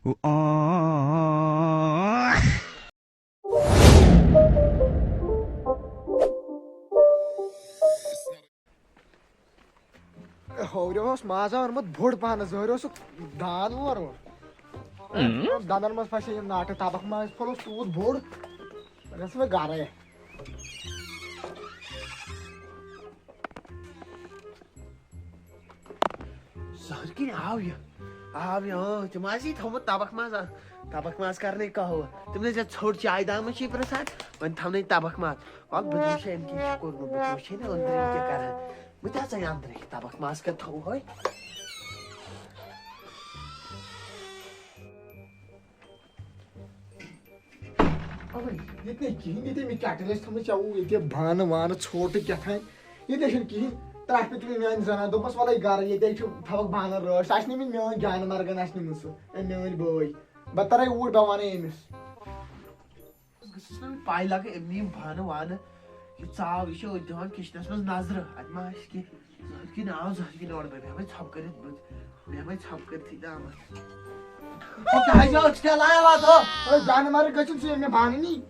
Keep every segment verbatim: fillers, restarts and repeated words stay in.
ہورٕ اوس مازا اوٚنمُت بوٚڑ پہن، زہرِ اوسُکھ دان اور اور۔ دَنٛدَن منٛز پھسے یِم ناٹہٕ، تَبَکھ ماز پھوٚلُس تیوٗت بوٚڑ، وۄنۍ گژھٕ بہٕ گَرَے۔ زہر کِنۍ آو یہِ؟ آو یہِ، اۭں، تِم آسہِ یہِ تھوٚمُت تَبَکھ ماز، آ، تَبَکھ ماز کَرنَے قہوٕ۔ تِم نَے ژےٚ ژھوٚٹ چاے دامَس چھِ پرٛژھان، وۄنۍ تھاونَے تَبَکھ ماز۔ وَلہٕ بہٕ تہِ وٕچھِ أمۍ کیٛاہ چھُ کوٚرمُت، بہٕ تہِ وٕچھِ ہے نہ أنٛدرٕ أمۍ کیٛاہ کَران۔ بہٕ تہِ ہسا یہِ اندرٕے، تبکھ ماز کتہِ تھاوہوے؟ اوے، ییٚتہِ نَے کِہیٖنۍ، ییٚتہِ مےٚ کیٹل ٲسۍ تھٲومٕژ، ژےٚ ووٚن ییٚتہِ بانہٕ وانہٕ ژھوٚٹ تہٕ کیٛاہ تام۔ ییٚتہِ نَے چھُنہٕ کِہیٖنۍ۔ ترٛٹھ پیوٚو تٔمِس میٛانہِ زنانہِ، دوٚپمَس، "وَلَے گرٕ، ییٚتہِ چھُ تھاوَکھ بانَن رٲچھ۔" سُہ آسہِ نہٕ أمِس میٛٲنۍ جانہٕ مرگن آسہِ نہٕ أمِس سُہ، أمۍ میٛٲنۍ بٲے۔ بہٕ تَرَے اوٗرۍ، بہٕ وَنَے أمِس۔ گٔژھٕس نہٕ وۄنۍ پَے لَگٕنۍ، أمۍ نی یِم بانہٕ وانہٕ، یہِ ژاو، یہِ چھِ أتھۍ دِوان کِچنَس منٛز نظرٕ، اَتہِ ما آسہِ کینٛہہ، زٔہٕر کِنۍ آو زٔہٕر کِنۍ اورٕ، مےٚ بیٚہمَے ژھۄپہٕ کٔرِتھ بٕتھِ، مےٚ بیٚہمَے ژھۄپہٕ کٔرِتھٕے تامَتھ۔ او کیٛاہ حظ یہِ أتھۍ کیٛاہ لایان واتو؟ أے جانہٕ مَرٕگ گٔژھِم ژٕ ییٚمۍ مےٚ بانہٕ نی۔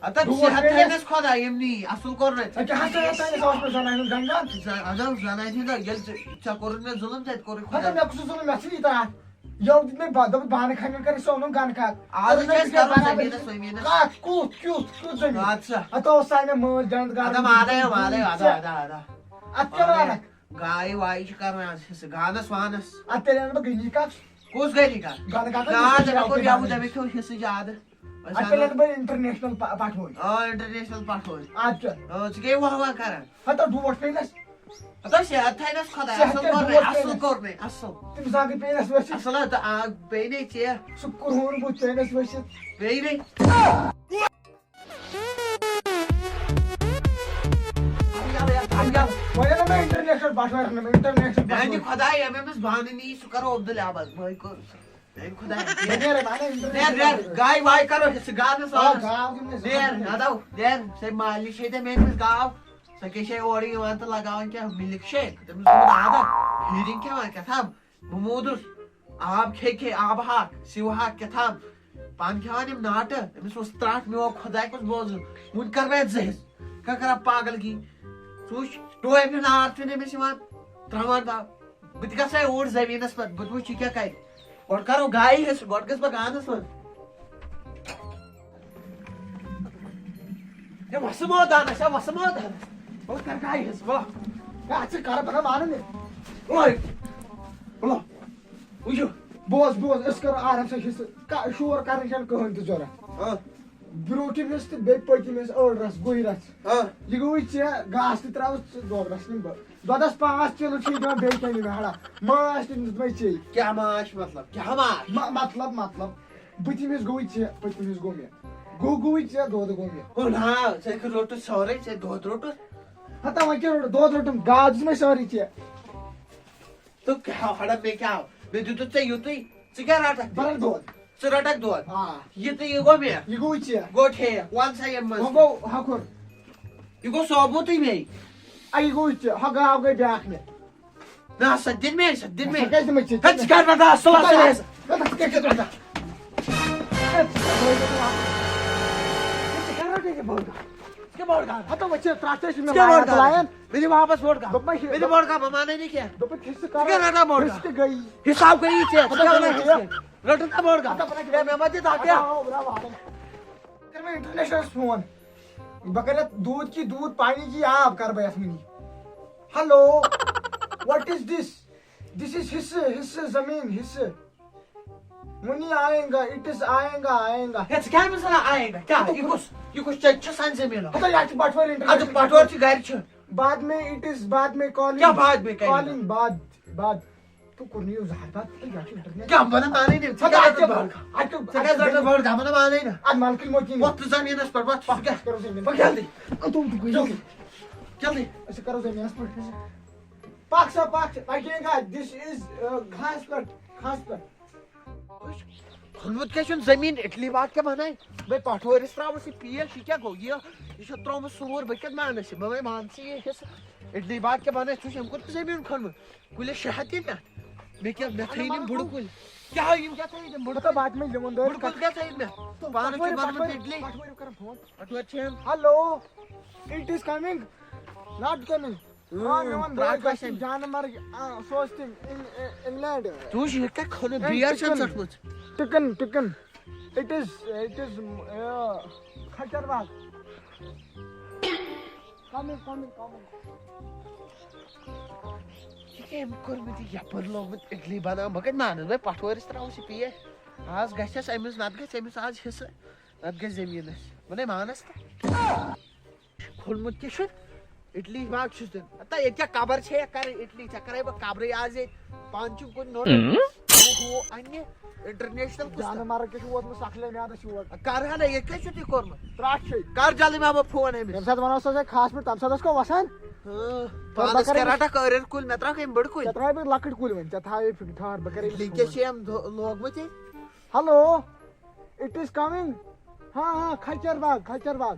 ہتا دوٗر صحت پیٚیہِ۔ تھٲینَس خۄداے، ییٚمۍ نی اَصٕل کوٚر نہٕ۔ اے کیٛاہ حظ ژےٚ یَتھ تانۍ ٲس مےٚ زَنان ہُنٛد گنٛگان؟ زَ-، اَدٕ حظ زَنان ہُنٛد، ییٚلہِ ژےٚ، ژےٚ کوٚرُتھ مےٚ ظُلُم، ژےٚ تہِ کوٚرُے ہتا خۄداے۔ مےٚ کُس ظُلُم، مےٚ ژھٕنی تَتھ۔ یَوٕ دیُت مےٚ با-، دوٚپُکھ بانہٕ کھنٛڈٮ۪ن کَرِ سُہ اوٚنُم گَنہٕ کھاد۔ آز چھِ أسۍ کَرُن زٔمیٖنَس وٕمیٖنَس۔ کَتھ؟ کُتھ؟ کیُتھ؟ کیُتھ زٔمیٖن؟ اَدٕ سا۔ ہَتہٕ اوس سا مےٚ مٲلۍ جنت گار اَدٕ مالے، مالے، اَدٕ، اَدٕ، اَدٕ۔ اَتھ کیٛاہ وَنَکھ؟ گایہِ وایہِ چھِ کَرُن آز حِصہٕ گانَس وانَس۔ اَدٕ تیٚلہِ اَنہٕ بہٕ گٔنی کَتھ۔ کُس گٔنی کَتھ؟ گَنہٕ کَتھ گانَس گٔنی چھِ مےٚ کوٚر یَوٕ، مےٚ کھیوٚو حِصہٕ زیادٕ۔ أسۍ اَدٕ تیٚلہِ اَنو اَنہٕ بہٕ international پا-، پَٹھوٲرۍ۔ آ، international پَٹھوٲرۍ۔ اَدٕ کیٛاہ؟ آ، ژٕ گٔیے واہ واہ کَران۔ ہتا ڈوٹھ پیٚیہِ نَس۔ ہتا صحت تھاینَس خۄداے، صحت اَصٕل کیٛاہ کوٚر مےٚ، ڈوٹھ اَصٕل پیٚیہِ نَس؟ کوٚر مےٚ، اَصٕل۔ تِم زنٛگہٕ پیٚیہِ نَس ؤسِتھ۔ اَصٕل ہا، تہٕ آ، بیٚیہِ نے ژےٚ۔ سُہ کرٛہُن بُتھ پیٚیہِ نَس ؤسِتھ۔ بیٚیہِ نے۔ وۄنۍ اَنہٕ بہٕ international پَٹھوٲرۍ، اَنہٕ بہٕ international میٛانہِ پَٹھوٲرۍ۔ خۄداے، ییٚمۍ أمِس بانہٕ نی، سُہ کَرو عبدالآباد۔ بٲے کوٚر سُہ۔ میٛانہِ خۄداے۔ بہٕ نیرٕ، بہٕ اَنہٕ international نیر، نیر، پَٹھوٲرۍ۔ گاے واے کَرو حِصہٕ گانَس آ، وانَس۔ گاو دِمہٕ نیر، سَتھ۔ اَدٕ نیر، سۄ مالِش چھے ژےٚ میٛٲنِس گاو۔ سۄ کیٛاہ چھے اورٕ یِوان تہٕ لگاوان کیٛاہ milk shake؟ تٔمِس گوٚمُت عادت، feeding کھٮ۪وان کیٛاہ تام۔ بہٕ موٗدُس۔ آب کھے کھے، آبہٕ ہاکھ، سِو ہاکھ کیٛاہ تام۔ پانہٕ کھٮ۪وان یِم ناٹہٕ۔ أمِس اوس ترٛٹھ، مےٚ اوس خۄداے کُس بوزُن۔ وُنہِ کَرٕ بہٕ اَتھ زٔہِس۔ کیٛاہ کَرٕ پاگل گی؟ ژٕ وٕچھ، ٹوپہِ ہُنٛد نار چھُنہٕ أمِس یِوان۔ ترٛاوان باو۔ بہٕ تہِ گژھٕ ہا اوٗرۍ زٔمیٖنَس پٮ۪ٹھ، بہٕ تہِ وٕچھِ یہِ کیٛاہ کَرِ۔ گۄڈٕ کَرو گایہِ حِصہٕ، گۄڈٕ گژھٕ بہٕ گانَس منٛز۔ ہے وَسہٕ مٲدانَس، ہے وَسہٕ مٲدانَس۔ بہٕ کَرٕ گایہِ حِصہٕ، بہٕ۔ ہے اَتھ چھِ کَرٕ بَنان مانان یہِ۔ اوے، بہٕ۔ وٕچھِو۔ بوز، بوز، أسۍ کَرو آرام سان حِصہٕ۔ کا-، شور کَرنٕچ چھَنہٕ کٕہٕنۍ تہِ ضوٚرَتھ۔ آ۔ برٛونٛٹھِم حِصہٕ تہٕ بیٚیہِ پٔتِم حِصہٕ، ٲڑ رَژھ، گُہہِ رَژھ۔ آ۔ یہِ گوٚوُے ژےٚ، گاسہٕ تہِ ترٛاوُس ژٕ دۄد رَژھ نِمہٕ بہٕ۔ دۄدَس پانٛژھ کِلوٗ چھِ یہِ دِوان، بیٚیہِ کیٛاہ نِمہٕ ہڑا؟ ماچھ تہِ دیُتمَے ژےٚ۔ کیٛاہ ماچھ مطلب؟ کیٛاہ ماچھ؟ مہ-، مطلب، مطلب، بٕتھِم حِصہٕ گوٚوُے ژےٚ، پٔتِم حِصہٕ گوٚو مےٚ۔ گوٚو گوٚوُے ژےٚ، دۄد گوٚو مےٚ۔ ہُہ نا، ژےٚ روٚٹُتھ سورُے، ژےٚ دۄد روٚٹُتھ۔ ہتا وۄنۍ کیٛاہ روٚٹُتھ؟ دۄد روٚٹُم، گاو دِژمَے سٲرٕے ژےٚ۔ تہٕ کیٛاہ ہڑا مےٚ کیٛاہ آو؟ مےٚ دیُتُتھ ژےٚ یُتُے، ژٕ کیٛاہ رَٹَکھ؟ بَرَکھ دۄد۔ ژٕ رَٹَکھ دۄد۔ آ۔ یہِ تہٕ یہِ گوٚو مےٚ۔ یہِ گوٚو ژےٚ۔ گوٚو ٹھیٖک، وَن سا ییٚمہِ منٛز۔ وۄنۍ گوٚو ہۄکھُر۔ یہِ گوٚو ثوبوٗتٕے مے۔ اَ، یہِ گوٚو ژےٚ۔ ہۄ گاو گٔے بیٛاکھ مےٚ۔ نہ، سۄ دِن مے، سۄ دِن مے۔ سۄ کیٛازِ دِمے ژےٚ؟ ہے، ژٕ کَر مےٚ دَہ اَصٕل اَصٕل حِصہٕ۔ ہے، ژٕ کیٛاہ چھُکھ وَنان؟ ہے، ژٕ کَر رَٹکھ یہِ بٔڑ گاو؟ ژٕ کیٛاہ بٔڑ گاو؟ ہَتو وۄنۍ چھِ ترٛٹھ، ژےٚ چھِ مےٚ ژٕ کیٛاہ بَڑ وایان گاو؟ بُلاوان۔ مےٚ دِ واپس بوٚڑ گاو۔ دوٚپمَے مےٚ دِ بوٚڑ گاو، بہٕ مانَے نہٕ کینٛہہ۔ دوٚپُن حِصہٕ ژٕ کیٛاہ کَرو، رَٹان بوٚڑ حِصہٕ گاو؟ تہِ گٔیی۔ حِساب گٔیی ژےٚ، ژٕ کیٛاہ وَنان حِصہٕ؟ رَٹُن تہٕ بوٚڑ گاو۔ ہے، مےٚ ما دِ دَکہٕ؟ کَر مےٚ international فون۔ بہٕ کَرٕ یَتھ دودھ کی دودھ، پانی کی آب کَرٕ بہٕ یَتھ وٕنی۔ Hello, what is this? This is حِصہٕ، حِصہٕ، زٔمیٖن، حِصہٕ۔ وٕنی آئیں گا، it is آئیں گا، آئیں گا۔ ہے، ژٕ کیٛاہ أمِس وَنان آئیں گا؟ کیٛاہ؟ یہِ کُس، یہِ کُس چیٚچ چھُ سانہِ زٔمیٖنُک؟ ہتا، یَتھ چھِ بَٹوٲرۍ اَدٕ international۔ بَٹوٲرۍ چھِ گَرِ چھِ۔ بعد میں it is، بعد میں calling۔ کیٛاہ بعد میں calling؟ Calling، بعد، بعد۔ تو کوٚر نہٕ یہِ زہر بَتہٕ، یہِ کیٛاہ چھُ internet؟ کیٛاہ بَنان مانے نہٕ؟ ژٕ ہتا، کیٛاہ اَتہِ رَٹَکھ بٔڑ؟ بَڑ؟ اَتہِ، ژٕ کیٛازِ اَتہِ رَٹَکھ بٔڑ؟ ژٕ ہا وَنان مانے نہٕ۔ اَدٕ مَلکٕلۍ موتی نہٕ۔ وۄتھ تہٕ زٔمیٖنَس پٮ۪ٹھ، وۄتھ۔ پَکھ، ژٕ کیٛاہ؟ أسۍ کَرو زٔمیٖنَس پٮ۪ٹھ۔ پَکھ جلدی۔ جلدی۔ أسۍ کَرو زٔمیٖنَس پٮ۪ٹھ۔ پَکھ سا، پَکھ سا۔ لَگے گا، this is، uh، گھاس پٮ۪ٹھ، گھاس پٮ۪ٹھ۔ کھوٚنمُت کیٛاہ چھُنہٕ زٔمیٖن، اِٹلی باد کیٛاہ بَنایہِ؟ بے پَٹھوٲرِس ترٛاوُس یہِ پیٖل، یہِ کیٛاہ گوٚو؟ یہِ، یہِ چھُ ترٛوومُت سوٗر، بہٕ کَتہِ مانَس یہِ؟ بہٕ مَے مانہٕ ژٕ یہِ حِصہٕ۔ اِٹلی باد کیٛاہ بَنایہِ؟ ژٕ وٕچھ، أمۍ کوٚر زٔمیٖن کھوٚنمُت۔ کُلِس شےٚ ہَتھ تہِ پٮ۪ٹھ۔ مےٚ کیٛاہ، مےٚ تھٲیِن یِم بٕڑٕ کُلۍ۔ کیٛاہ یِم کیٛاہ تھٲیِن یِم بٕڑٕ مطلب، کُلۍ؟ باتھ منٛز لیمن دٲر بٕڑٕ کُلۍ کیٛاہ تھٲیِن مےٚ؟ پانَس چھُ پٹھوٲرۍ، بَنومُت پٹھوٲرۍ، اِڈلی۔ پٹھوٲرۍ کَران فون۔ پٹھوٲرۍ چھِ یِم۔ Hello, it is coming. Not coming. آ، مےٚ ووٚن، بہٕ ترٛٹھ گژھٕ آسن۔ جانہٕ مرگ، آ، سُہ اوس تِم اِن-، اِن-، اِنگلینڈ۔ ژٕ وٕچھ، یہِ کَتہِ کھوٚنُکھ اے، بِیَر چھَنہٕ chicken۔ ژٔٹمٕژ۔ Chicken, chicken. It is, it is, آ، کھچر باغ۔ Coming, coming, coming. یہِ کٔمۍ کوٚر مےٚ تہِ یَپٲرۍ لوگمُت اِڈلی بَناوان؟ بہٕ کَتہِ مانَس؟ بہٕ پَٹھوٲرِس ترٛاوَس یہِ پیٖر۔ آز گژھٮ۪س أمِس، نَتہٕ گژھِ أمِس آز حِصہٕ، نَتہٕ گژھِ زٔمیٖنَس۔ وَنے مانَس تہٕ۔ کھوٚلمُت کیٛاہ چھُ؟ اِڈلی باغ چھُس دیُن۔ ہتا ییٚتہِ کیٛاہ قبر چھےٚ یا کَرٕنۍ اِڈلی؟ ژےٚ کَرَے بہٕ قبرٕے آز ییٚتہِ۔ پانہٕ چھُم کُنہِ نوٚن۔ ہُہ اَنہِ international کُس جانہٕ تہٕ؟ مَرگ کیٛاہ چھُ ووتمُت سَکھ لے میٛادَس یور۔ کَر ہا نہ، ییٚتہِ کیٛاہ چھُ تُہۍ کوٚرمُت؟ ترٛٹھ چھے۔ کَر جلدی ما بہٕ فون أمِس؟ ییٚمہِ ساتہٕ وَنو سا ژےٚ خاص پٲٹھۍ، تَمہِ ساتہٕ ٲس کَم وَسان۔ ہاں، تَمہِ پانَس پَتہٕ کیٛاہ کَرے رَٹان کٲرٮ۪ن کُلۍ؟ مےٚ ترٛاوکھ یِم بٔڑۍ کُلۍ۔ ژےٚ ترٛاوے بہٕ لۄکٕٹۍ کُلۍ وۄنۍ، ژےٚ تھاوے فِکرِ ٹھار، بہٕ کَرے أمِس لیکیس فون۔ چھِ یِم دو-، لوگمٕتۍ۔ Hello, it is coming. ہاں، ہاں، کھچر باغ، کھچر باغ۔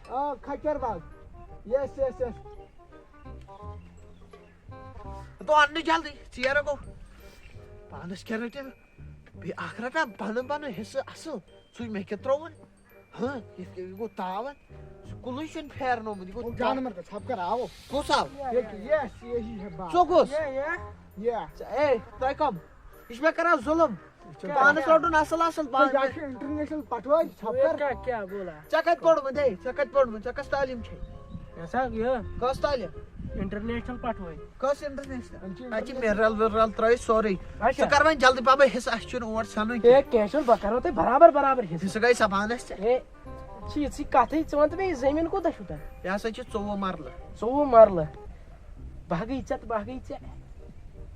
آ، کھچر باغ۔ Yes, yes, yes. تو اَننہٕ جلدی، ژیر گوٚو۔ پانَس کیٛاہ رٔٹِو؟ بیٚیہِ اَکھ رَٹان پَنُن پَنُن حِصہٕ اَصٕل۔ سُے مےٚ کیٛاہ ترٛووُن؟ ہاں، یِتھ کٔنۍ یہِ گوٚو تاوَن۔ سُہ کُلُے چھُنہٕ پھیرنومُت، یہِ گوٚو او جانور کا ژھَپہٕ کر آو۔ کُس آو؟ یہ، یہ، یہی ہے باغ۔ ژٕ کُس؟ یہ، یہ۔ یہ۔ ژٕ، اے، تۄہہِ کَم؟ یہِ چھُ مےٚ کران ظُلُم۔ ژٕ پانَس کیٛاہ؟ رَٹُن اَصٕل اَصٕل، پانہٕ یہِ چھُ international پٹوٲرۍ، ژھَپہٕ کر۔ کیٛاہ، کیٛاہ بولا؟ ژےٚ کَتہِ پوٚرمُت، ہے؟ ژےٚ کَتہِ پوٚرمُت؟ ژےٚ کۄس تعلیٖم چھے؟ یہِ ہسا یہِ کۄس تعلیٖم؟ International پٹوٲرۍ۔ کۄس international؟ اَتہِ چھِ اَتہِ چھِ international۔ Mineral وِنرل ترٲوِتھ سورُے۔ اچھا۔ ژٕ کر وۄنۍ جلدی پہم حصہٕ، اَسہِ چھُنہٕ اور ژھٮ۪نُن ہے، کینٛہہ۔ کینٛہہ چھُنہٕ، بہٕ کرو تۄہہِ برابر برابر حصہٕ۔ حصہٕ گٔے سا پانس ژےٚ۔ ہے، چھِ یِژھٕے کتھٕے، ژٕ وَن تہٕ مےٚ، یہِ زٔمیٖن کوٗتاہ چھُو تۄہہِ؟ یہِ ہسا چھِ ژوٚوُہ مرلہٕ۔ ژوٚوُہ مرلہٕ؟ بہٕ ہا گٔے ژےٚ تہٕ بہٕ ہا گٔے ژےٚ۔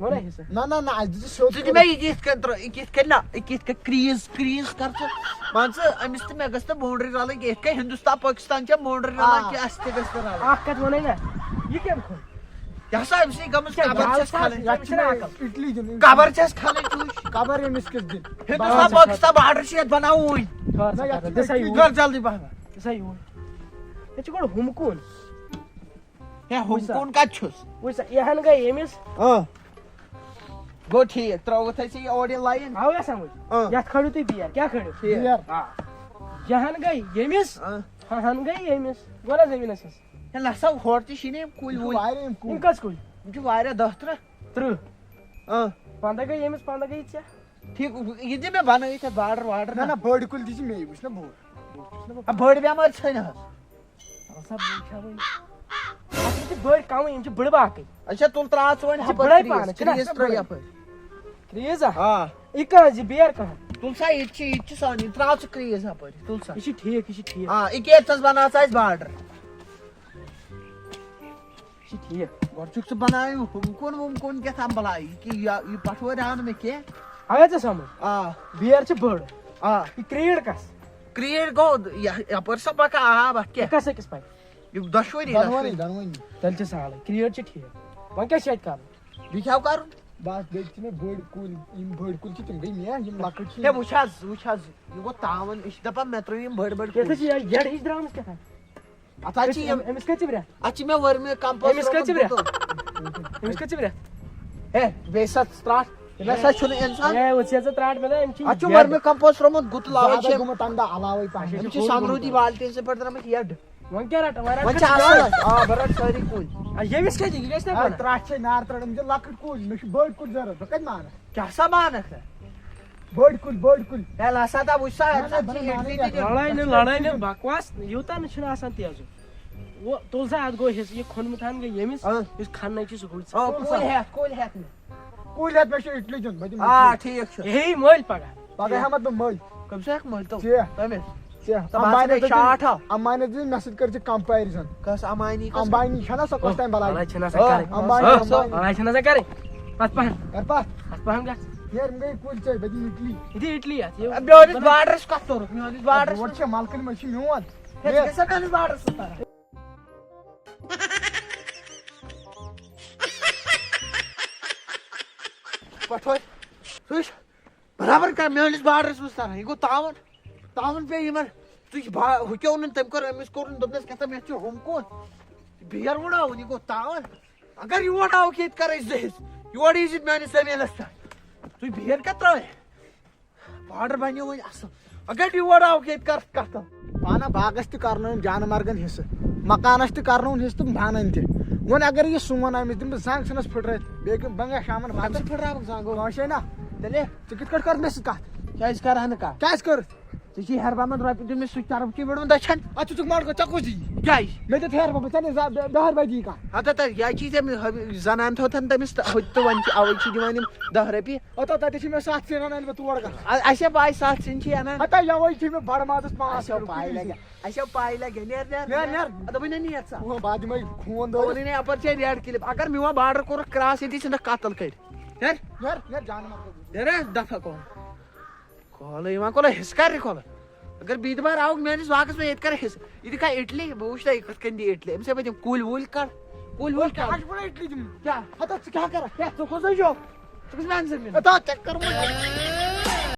وَن ہا حصہٕ۔ نہ، نہ، نہ، اَسہِ دِژٕ سیوٚد۔ ژٕ دِ مےٚ یہِ یِتھ کٔنۍ ترٛٲ-، یہِ کِتھ کٔنۍ نہ، یہِ کِتھ کٔنۍ crease، crease کر ژٕ۔ مان ژٕ، أمِس تہٕ مےٚ گٔژھ نہٕ boundary رَلٕنۍ کینٛہہ۔ یِتھ کٔنۍ ہندوستان پٲکِستان چھےٚ boundary رَلان آ۔ کینٛہہ، اَسہِ تہِ گٔژھ نہٕ رَلٕنۍ۔ اَکھ کَتھ وَنَے نہ، یہِ کیٛاہ کھوٚت؟ یہِ ہسا أمۍ سٕے گٔمٕژ ژےٚ قبر گال چھَس ژٕ کھَنٕنۍ۔ یَتھ چھِ مےٚ اِٹلی دیُن۔ قبر چھَس کھَنٕنۍ ژٕ وٕچھ۔ قبر أمِس کِس دِنۍ؟ ہندوستان پٲکِستان border چھِ یَتھ بَناوٕنۍ۔ ٹھٔہر سا، نہ، یَتھ ٹھٔہر، چھِ دِسا یوٗرۍ۔ کر جلدی پَہم۔ دِسا یوٗرۍ۔ یہِ چھُ گۄڈٕ ہُم کُن۔ ہے، ہُم وٕچھ سا۔ کُن کَتہِ چھُس؟ وٕچھ سا، یہِ ہن گٔے ییٚمِس۔ آ۔ گوٚو ٹھیٖک، ترٛٲوٕتھ اَسہِ یہِ اورٕ یہِ line۔ آو یا سمجھ؟ آ۔ یَتھ کھٲلِو تُہۍ بیر، کیٛاہ کھٲلِو؟ ٹھیٖک۔ بیر۔ آ۔ یہِ ہن گٔے ییٚمِس، آ۔ ہُہ ہن گٔے ییٚمِس۔ گوٚو نہ زٔمیٖنَس حظ؟ ہے، نہ سا، ہورٕ تہِ چھِی نہٕ یِم کُلۍ یِم چھِ وُلۍ۔ واریاہ یِم کُلۍ۔ یِم کٔژ کُلۍ؟ یِم چھِ واریاہ، دَہ ترٕٛہ۔ ترٕٛہ۔ آ۔ پنٛداہ گٔے ییٚمِس، پنٛداہ گٔے ژےٚ۔ ٹھیٖک، یہِ دِ مےٚ بنٲیِتھ یَتھ border وارڈر نہ، نہ۔ نہ، بٔڑۍ کُلۍ تہِ چھِ مے، وٕچھ نہ بوٚڑ۔ بوٚڑ چھُس نہ بہٕ۔ آ، بٔڑۍ بٮ۪مٲرۍ ژھٕنۍ حظ۔ اَصا بوٗزِ ہا وۄنۍ۔ اَتھ منٛز چھِ بٔڑۍ کَمٕے، یِم چھِ بٕڑٕ باقٕے۔ اچھا، تُل ترٛاو ژٕ وۄنۍ یِم چھِ ہَپٲرۍ بٕڑَے crease، پانَس، چھِنہ crease آسان ترٛٲو بٕڑَے۔ یَپٲرۍ۔ Crease ہا؟ آ۔ یہِ کَہَن زِ بیر کَہَن؟ تُل سا، یہِ تہِ چھِ، یہِ تہِ چھِ سان، یہِ ترٛاو ژٕ crease ہَپٲرۍ، تُل سا۔ یہِ چھِ ٹھیٖک، یہِ چھِ ٹھیٖک۔ آ، یہِ کیٛاہ ییٚتہِ تھَس بَناو ژٕ اَسہِ border۔ یہِ چھِ ٹھیٖک۔ گۄڈٕ چھُکھ ژٕ بَناوان ہُم کُن وُم کُن کیٛاہ تام بَلاے، یہِ کہِ یہِ، یہِ پَٹھوٲرۍ آو نہٕ مےٚ کینٛہہ۔ آیا ژےٚ سَمٕجھ؟ آ۔ بیر چھِ بٔڑ۔ آ۔ یہِ create کَس؟ Create گوٚو، یہِ، یَپٲرۍ سا پَکان آب اَتھ یہِ کیٛاہ؟ کَس أکِس پَکہِ؟ یہِ دۄشوٕنی، دۄنوٕنی، دۄشوٕنی۔ دۄنوٕنی۔ تیٚلہِ چھِ سہلٕے، create چھِ ٹھیٖک۔ وۄنۍ کیٛاہ چھِ اَتہِ کَرُن؟ بیٚیہِ کیٛاہ کَرُن؟ بَس، بیٚیہِ چھِ مےٚ بٔڑۍ کُلۍ، یِم بٔڑۍ کُلۍ چھِ، تِم گٔے مےٚ، یِم لۄکٕٹۍ چھِ۔ ہے، وٕچھ حظ، وٕچھ حظ، یہِ گوٚو تاوَن، أسۍ چھِ دَپان مےٚ ترٛٲیِو یِم بٔڑۍ بٔڑۍ یَتھ کُلۍ۔ حظ چھِ یہِ یَڈ ہِش درٛامٕژ کیٛاہ تام۔ اَتھ حظ چھِ أمِس، یِم، أمِس کٔژِ برٛٮ۪تھ؟ اَتھ چھِ مےٚ ؤرمہِ compost أمِس کٔژِ ترٛوومُت برٛٮ۪تھ؟ گُتُل۔ أمِس کٔژِ برٛٮ۪تھ؟ ہے، بیٚیہِ سا ترٛٹھ، مےٚ سا چھُنہٕ اِنسان۔ ہے، وٕچھ سا ژٕ ترٛٹھ، مےٚ دوٚپ، أمِس چھِ اَتھ چھُ یَڈ۔ ؤرمہِ compost ترٛوومُت گُتُل، اَوَے زیادٕ چھِ گوٚمُت تَمہِ دۄہ علاوَے پَہَم۔ أمِس چھِ سَمروٗدی بالٹیٖن سۭتۍ پٮ۪ٹھ درٛامٕتۍ یَڈ۔ وۄنۍ کیٛاہ رَٹو؟ وۄنۍ رَٹو وۄنۍ چھِ اَصٕل گاڈٕ۔ اَسہِ۔ آ، بہٕ رَٹہٕ سٲری کُلۍ۔ آ، ییٚمِس کیٛاہ چھِ؟ یہِ گژھِ نا آ، بَنان؟ ترٛٹھ چھے نار ترٛٹھ، أمِس چھِ لۄکٕٹۍ کُلۍ، مےٚ چھِ بٔڑۍ کُلۍ ضوٚرَتھ، بہٕ کَتہِ مانَکھ؟ کیٛاہ سا مانَکھ ژٕ؟ بٔڑۍ کُلۍ، بٔڑۍ کُلۍ۔ ہے، لَسا، تا وٕچھ سا، نہ، اَتہِ نہ، سا بہٕ چھِ نہٕ اِڈلی مانَے تہِ یَتھ۔ دِوان۔ لڑٲے نہٕ، لڑٲے نہٕ، بکواس یوٗتاہ نہٕ چھُنہٕ آسان تیزُک۔ وۄنۍ تُل سا، اَتھ گوٚو حِصہٕ، یہِ کھوٚنمُت ہَن گٔے ییٚمِس، آ۔ یُس کھَننَے چھُ سُہ گُلۍ ژٕ۔ آ، تُل سا۔ کُلۍ ہٮ۪تھ، کُلۍ ہٮ۪تھ مےٚ۔ کُلۍ ہٮ۪تھ مےٚ چھُ اِڈلی دیُن، بہٕ دِمہٕ آ، اِڈلی۔ ٹھیٖک چھُ۔ ہے، مٔلۍ پَگاہ۔ پَگاہ ہٮ۪مَتھ بہٕ مٔلۍ۔ کٔمۍ سُہ ہٮ۪کھ مٔلۍ تو؟ ژےٚ۔ کٔمِس؟ ژےٚ۔ ژٕ باسان امبانی ہے دٔپِن، شاٹھ ہا۔ امبانی دٔپِن مےٚ سۭتۍ کٔرۍ زِ compare۔ کَس امبانی کَس؟ امبانی چھَنہ سۄ کۄس تام بَلاے؟ بَلاے چھَنہ سۄ آ، کَرٕنۍ۔ امبانی، آ، امبانی۔ بَلاے چھَنہ سۄ کَرٕنۍ۔ پَتہٕ پَہَن۔ کَر پَتھ۔ پَتہٕ پَہَن گژھ۔ یارٕ، یِم گٔے کُلۍ ژےٚ، بہٕ دِمہٕ اِڈلی۔ یہِ دِ اِڈلی اَتھ، یہِ اَدٕ میٲنِس borderس کَتھ توٚرُکھ؟ میٲنِس borderس روڈ منٛز چھےٚ مَلکَن منٛز چھِ میون۔ ہے، ژٕ گژھِ سا میٲنِس borderس منٛز تَران؟ پَٹھوے، سُہ چھُ برابر کَر میٲنِس borderس منٛز تَران۔ یہِ گوٚو تاوَن، تاوَن پیٚیہِ یِمَن۔ ژٕ چھِ با-، ہُہ کیٛاہ ووٚنُن؟ تٔمۍ کوٚر، أمِس کوٚرُن، دوٚپنَس، کیٛاہ تام، یَتھ چھُ ہُم کُن۔ بیر وُڑاوُن، یہِ گوٚو تاوَن۔ اگر یور آوُکھ، ییٚتہِ کَرَے زٕ حِصہٕ۔ یور یی زِ میٲنِس زٔمیٖنَس پٮ۪ٹھ۔ تُہۍ بِہِتھ کَتھ ترٛٲے؟ باڈر بَنیو وۄنۍ اَصٕل۔ اگر یور آوُکھ ییٚتہِ کَر کَتھ۔ پانہ باغس تہِ کرنٲوٕم جانہٕ مرگن حصہٕ، مکانس تہِ کرنٲوٕم حصہٕ تہٕ بانن تہِ۔ وۄنۍ اگر یہِ سون أمِس دِمہٕ بہٕ زنگ ژھٕنس پھٕٹرٲوِتھ، بیٚیہِ کٕم بنگا شامن پانہٕ واتن۔ ژٕ پھٕٹراوکھ زنگو۔ کٲنٛسے نہ۔ تیٚلہِ؟ ژٕ کِتھ کٲٹھۍ کٔرٕتھ مےٚ سۭتۍ کتھ؟ کیٛازِ کرٕ ہا نہٕ کتھ؟ کیٛازِ کٔرٕتھ؟ ژےٚ چھُے ہیرٕ ببن رۄپیہِ دیُتمُت، سُہ چھُ چرٕب چی وٕڑمُت دٔچھن۔ اتھ ژٕ ژُکھ ماڈ کر، ژےٚ کُس دِیی؟ کیٛازِ؟ مےٚ دیُت ہیرٕ ببن، ژےٚ نہٕ زا-، دہ دہ رۄپیہِ دِیی کانٛہہ۔ ہتا تہ یا چیٖز أمۍ زنان تھوٚو تھن تٔمِس تہٕ ہُتہِ تہٕ وۄنۍ چھِ اوے چھِ دِوان یِم دہ رۄپیہِ۔ ہتا تتہِ چھِ مےٚ ستھ سِنۍ انان، ییٚلہِ بہٕ تور گژھٕ۔ ا-، اسہِ چھا پاے ستھ سِنۍ چھِ انان؟ ہتا یوے چھِ مےٚ بڑٕ مازس پانٛژھ اَسہِ چھا کِلوٗ۔ پاے لگہِ، اَسہِ چھا پاے لگہِ، نیر، نیر، نیر، نیر۔ نیر۔ اَدٕ وۄنۍ نیر ژٕ۔ وۄنۍ بعد دِمے خوٗن دٲرِتھ۔ وۄنۍ نیر اَپٲرۍ چھے ریڈ کلپ۔ اگر میون بارڈر کوٚرُکھ کراس، ییٚتی ژھٕنکھ قتل کٔرِتھ۔ نیر۔ نیر، نیر، جانہٕ مطلب۔ نیر، دفعہ کون۔ کھولہٕ یِوان، کھولہٕ حصہٕ کر، کھولہٕ۔ اگر بیٚیہِ دُبارٕ آوُکھ میٲنِس باغس منٛز، ییٚتہِ کر حصہٕ۔ یہِ تہِ کھا اِٹلی، بہٕ وٕچھٕ تۄہہِ یہِ کِتھ کٔنۍ دِیہِ اِٹلی۔ أمِس ہے بہٕ دِمہٕ کُلۍ وُلۍ کڑ، کُلۍ وُلۍ کڑ۔ کیٛاہ چھُ وَنان اِٹلی دِمہٕ؟ کیٛاہ؟ ہتا ژٕ کیٛاہ کرکھ؟ کیٛاہ؟ ژٕ کُس چھُکھ؟ ژٕ کُس میانہِ زٔمیٖن؟ ہتا ژےٚ کٔرمٕژ۔